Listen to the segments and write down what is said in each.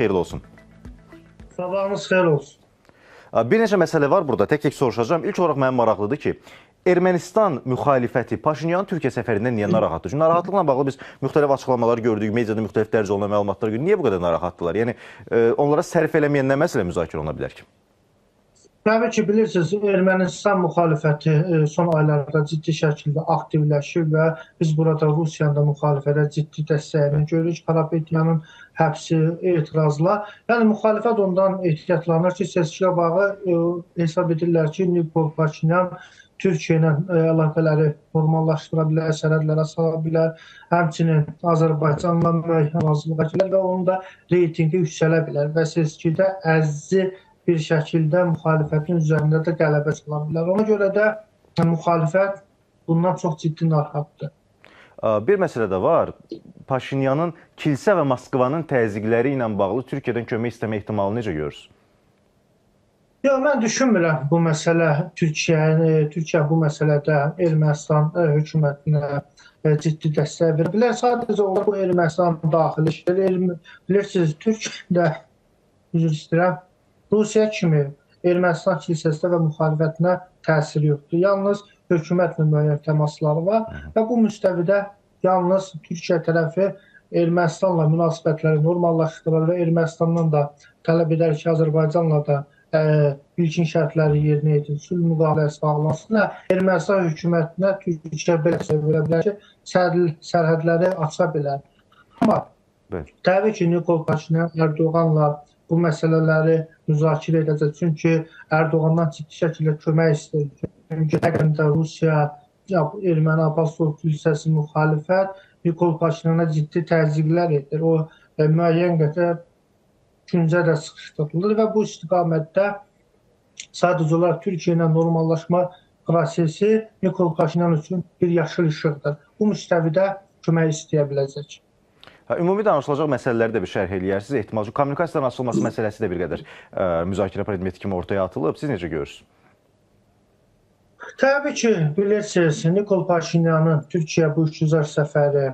Xeyirli olsun. Sabahınız xeyir olsun. Bir neçə məsələ var burada. Tək-tək soruşacağım. İlk olaraq mənim maraqlıdır ki, Ermənistan müxalifəti Paşinyanın Türkiyə səfərindən niyə narahatdır? Çünki narahatlıqla bağlı biz müxtəlif açıqlamalar gördük, mediada müxtəlif dərc olunan məlumatlar gördük. Niyə bu qədər narahatdırlar? Yəni onlara sərf eləməyən nə məsələ müzakirə oluna bilər ki? Təbii ki, bilirsiniz, Ermənistan müxalifəti son aylarda ciddi şəkildə aktivləşir və biz burada Rusiyanın da müxalifətə ciddi dəstəyini görürük. Karapetyanın həbsi, etirazlar. Yəni, müxalifət ondan ehtiyatlanır ki, seçkiyə bağlı hesab edirlər ki, Nikol Paşinyan Türkiyə ilə əlaqələri normallaşdıra bilər, sərhədlərə sala bilər, həmçinin Azərbaycanla müəyyən razılığa gələr və onun da reytingi yüksələ bilər və seçkidə əzzi bir şəkildə müxalifətin üzərində də qələbə çala bilər. Ona görə də müxalifət bundan çox ciddi narahatdır. Bir məsələ də var. Paşinyanın kilsə və Moskvanın təzyiqləri ilə bağlı Türkiyədən kömək istəmə ehtimalını necə görürsünüz? Yox, mən düşünmürəm bu məsələ Türkiyə bu məsələdə Ermənistan hökumətinə ciddi dəstək verə bilər. Sadəcə olaraq bu Ermənistan daxili işlər. Bilirsiniz, Türkiyədə, üzr istəyirəm, Rusiya kimi Ermənistan kilsəsinə və müxalifətinə təsiri yoxdur. Yalnız hökumətlə müəyyən təmasları var və bu müstəvidə yalnız Türkiyə tərəfi Ermənistanla münasibətləri normallaşdırır və Ermənistandan da tələb edər ki, Azərbaycanla da ilkin şərtləri yerinə yetirsin, sülh müqaviləsi bağlansın. Ermənistan hökumətinə Türkiyə belə verə bilər ki, sərhədləri aça bilər. Amma təbii ki, Nikol Paşinyan Erdoğanla bu məsələləri müzakirə edəcək. Çünki Erdoğandan ciddi şəkildə kömək istəyir. Çünki həqiqətən də Rusiya, Erməni Abbasov kilsəsi müxalifət Nikol Paşinyana ciddi təzyiqlər edir. O müəyyən qədər küncə də sıxışdırılır və bu istiqamətdə sadəcə olaraq Türkiyə ilə normallaşma prosesi Nikol Paşinyan üçün bir yaşıl işıqdır. Bu müstəvidə kömək istəyə biləcək. Ümumi danışılacaq məsələləri də bir şərh eləyərsiniz. Ehtimal ki, kommunikasiyaların açılması məsələsi də bir qədər müzakirə predmeti kimi ortaya atılıb. Siz necə görürsünüz? Təbii ki, bilirsiniz, Nikol Paşinyanın Türkiyə bu işgüzar səfəri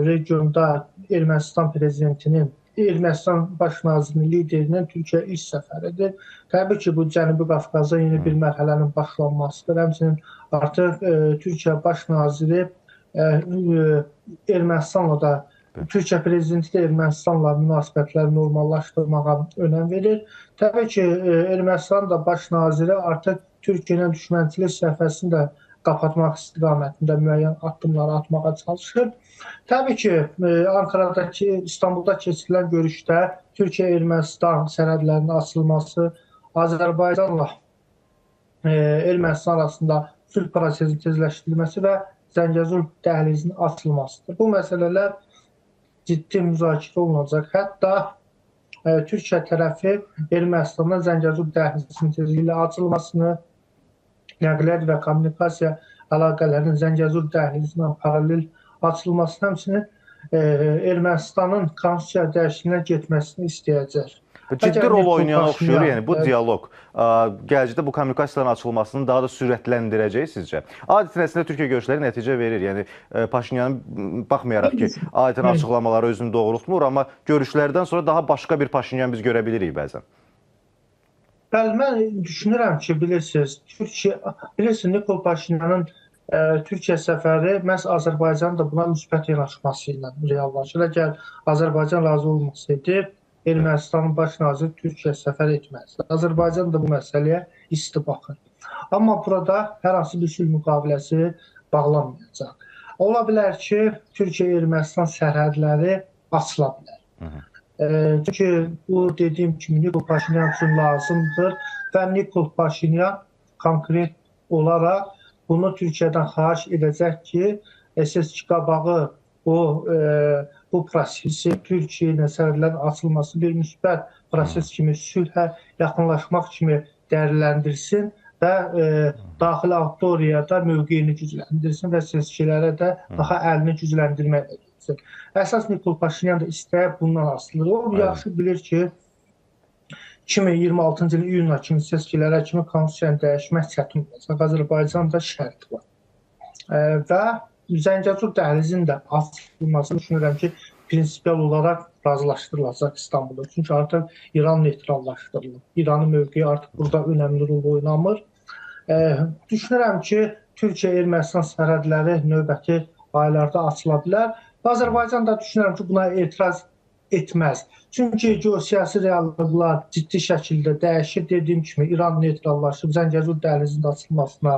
regionda Ermənistan prezidentinin, Ermənistan baş nazirinin liderinin Türkiyə ilk səfəridir. Təbii ki, bu Cənubi Qafqazda yeni bir mərhələnin başlanmasıdır. Həmçinin artıq Türkiyə baş naziri Ermənistanla da, Türkiyə prezidenti də Ermənistanla münasibətləri normallaşdırmağa önəm verir. Təbii ki, Ermənistan da baş naziri artıq Türkiyə ilə düşmənçilik səhifəsini də qapatmaq istiqamətində müəyyən addımları atmağa çalışır. Təbii ki, Ankaradakı, İstanbulda keçirilən görüşdə Türkiyə-Ermənistan sərhədlərinin açılması, Azərbaycanla Ermənistan arasında sülh prosesinin tezləşdirilməsi və Zəngəzur dəhlizinin açılmasıdır. Bu məsələlər ciddi müzakirə olunacaq. Hətta Türkiyə tərəfi Ermənistandan Zəngəzur dəhlizinin tezliklə açılmasını, nəqliyyat və kommunikasiya əlaqələrinin Zəngəzur dəhlizi paralel açılmasını, həmçinin Ermənistanın konstitusiya dəyişikliyinə getməsini istəyəcək. Ciddi rol oynayana oxşuyur, yəni bu dialoq gələcəkdə bu kommunikasiyaların açılmasını daha da sürətləndirəcək sizcə? Adətən əslində Türkiyə görüşləri nəticə verir. Yəni Paşinyanın baxmayaraq ki, adətən açıqlamaları özünü doğrultmur, amma görüşlərdən sonra daha başqa bir Paşinyan biz görə bilirik bəzən. Bəli, mən düşünürəm ki, bilirsiniz, bilirsiniz, Nikol Paşinyanın Türkiyə səfəri məhz Azərbaycanın da buna müsbət yanaşması ilə reallaşır. Əgər Azərbaycan razı olmasaydı, Ermənistanın baş naziri Türkiyə səfər etməzdi. Azərbaycan da bu məsələyə isti baxır. Amma burada hər hansı bir sülh müqaviləsi bağlanmayacaq. Ola bilər ki, Türkiyə-Ermənistan sərhədləri açıla bilər. Çünki bu, dediyim kimi, Nikol Paşinyan üçün lazımdır və Nikol Paşinyan konkret olaraq bunu Türkiyədən xahiş edəcək ki, seçki qabağı bu prosesi Türkiyə ilə sərhədlərin açılması bir müsbət proses kimi, sülhə yaxınlaşmaq kimi dəyərləndirsin və daxili auditoriyada mövqeyini gücləndirsin və seçkilərə də daha əlini gücləndirmək etsin. Əsas Nikol Paşinyan da istəyə bundan asılıdır. O yaxşı bilir ki, 2026-cı ilin iyununa kimi seçkilərə kimi konstitusiyanı dəyişmək çətin olacaq. Azərbaycanda şərt var. Və Zəngəzur dəhlizinin də açılmasını düşünürəm ki, prinsipial olaraq razılaşdırılacaq İstanbulda. Çünki artıq İran neytrallaşdırılıb. İranın mövqeyi artıq burada önəmli rol oynamır. Düşünürəm ki, Türkiyə-Ermənistan sərhədləri növbəti aylarda açıla bilər. Azərbaycan da düşünürəm ki, buna etiraz etməz. Çünki geosiyasi reallıqlar ciddi şəkildə dəyişir. Dediyim kimi, İran neytrallaşıb, Zəngəzur dəhlizinin açılmasına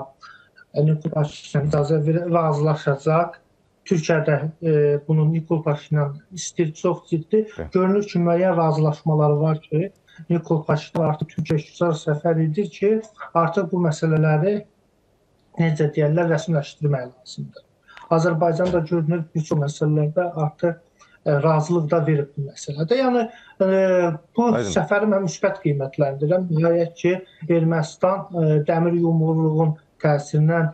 Nikol Paşinyan icazə verir, razılaşacaq. Türkiyə də bunu Nikol Paşinyan istəyir, çox ciddi. Görünür ki, müəyyən razılaşmaları var ki, Nikol Paşinyan artıq Türkiyə işgüzar səfər edir ki, artıq bu məsələləri, necə deyərlər, rəsmiləşdirmək lazımdır. Azərbaycan da görünür bir çox məsələlərdə artıq razılıq da verib bu məsələdə. Yəni, bu səfəri mən müsbət qiymətləndirirəm. Nihayət ki, Ermənistan dəmir yumruğun təsirindən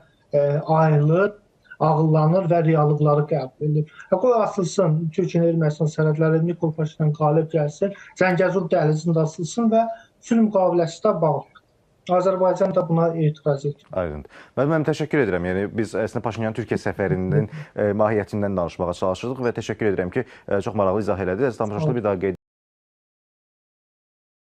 ayrılır, ağıllanır və reallıqları qəbul edir. Qoy açılsın Türkiyə-Ermənistan sərhədləri, Nikol Paşinyan qalib gəlsin, Zəngəzur dəhlizini də açılsın və sülh müqaviləsi də bağlıdır. Azərbaycan da buna etiraz edir. Aydındır. Mən təşəkkür edirəm. Yəni biz əslində Paşinyanın Türkiyə səfərinin mahiyyətindən danışmağa çalışırdıq və təşəkkür edirəm ki, çox maraqlı izah elədiniz. Əziz tamaşaçılar, bir daha qeyd